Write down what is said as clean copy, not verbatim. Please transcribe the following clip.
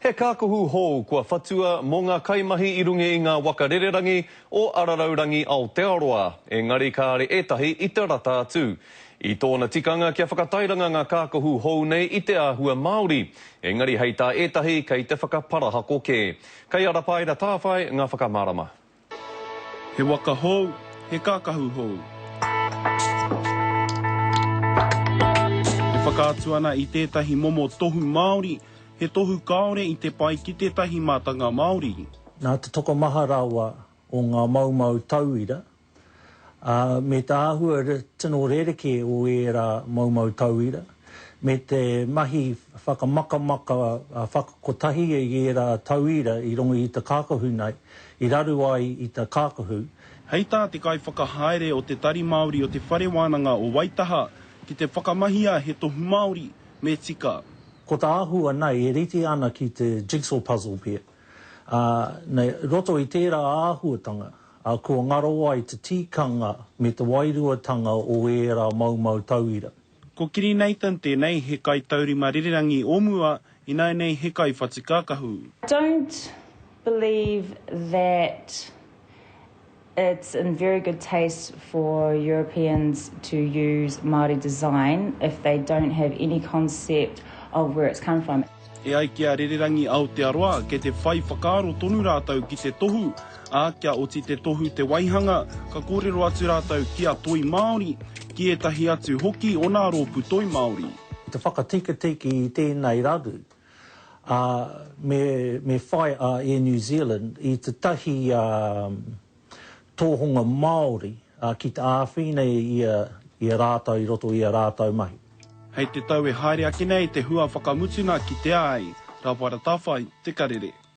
He kākahu hou kua whatua mō ngā kaimahi i runga i ngā waka rererangi o Araraurangi Aotearoa, engari kāre ētahi i te rata atu. I tōna tikanga kia whakatairanga ngā kākahu hou nei i te āhua Māori, engari hei tā ētahi kei te whakaparahako kē. Kei a Rapaera Tāwhai ngā whakamārama. He waka hou, he kākahu hou. E whakaatu ana i tētahi momo tohu Māori, he tohu kāore i te pai ki tētahi mātanga Māori. Nā te tokomaha rawa o ngā moumou tauira, ā, me te āhua tino rerekē o ērā moumou tauira, me te mahi whakamakamaka whakakotahi i ērā tauira i runga i te kākahu nei, i raru ai i te kākahu. Hei tā te kaiwhakahaere o te Tari Māori o Te Whare Wānanga o Waitaha, ki te whakamahia he tohu Māori, me tika. Ko te āhua nei e rite ana ki te jigsaw puzzle pea, ā, nei, roto i tērā āhuatanga, ā, kua ngaro ai te tikanga me te wairuatanga o ērā moumou tauira. Ko Kiri Nathan tēnei, he kaitaurima rererangi o mua, ināianei he kaiwhatu kākahu. Don't believe that it's in very good taste for Europeans to use Māori design if they don't have any concept of where it's come from. E ai ki a Rererangi Aotearoa, kei te whai whakaaro tonu rātou ki te tohu, ā, kia oti te tohu te waihanga, ka kōrero atu rātou ki a Toi Māori, ki ētahi atu hoki o nā rōpū toi Māori. Te whakatikatiki i tēnei raru, ā, me, me whai a Air New Zealand i tētahi tōhunga Māori ki te āwhina i a rātou i roto i a rātou mahi. Hei te tau e haere ake nei te hua whakamutuna ki te ai, Rawara Tawhai, Te Karere.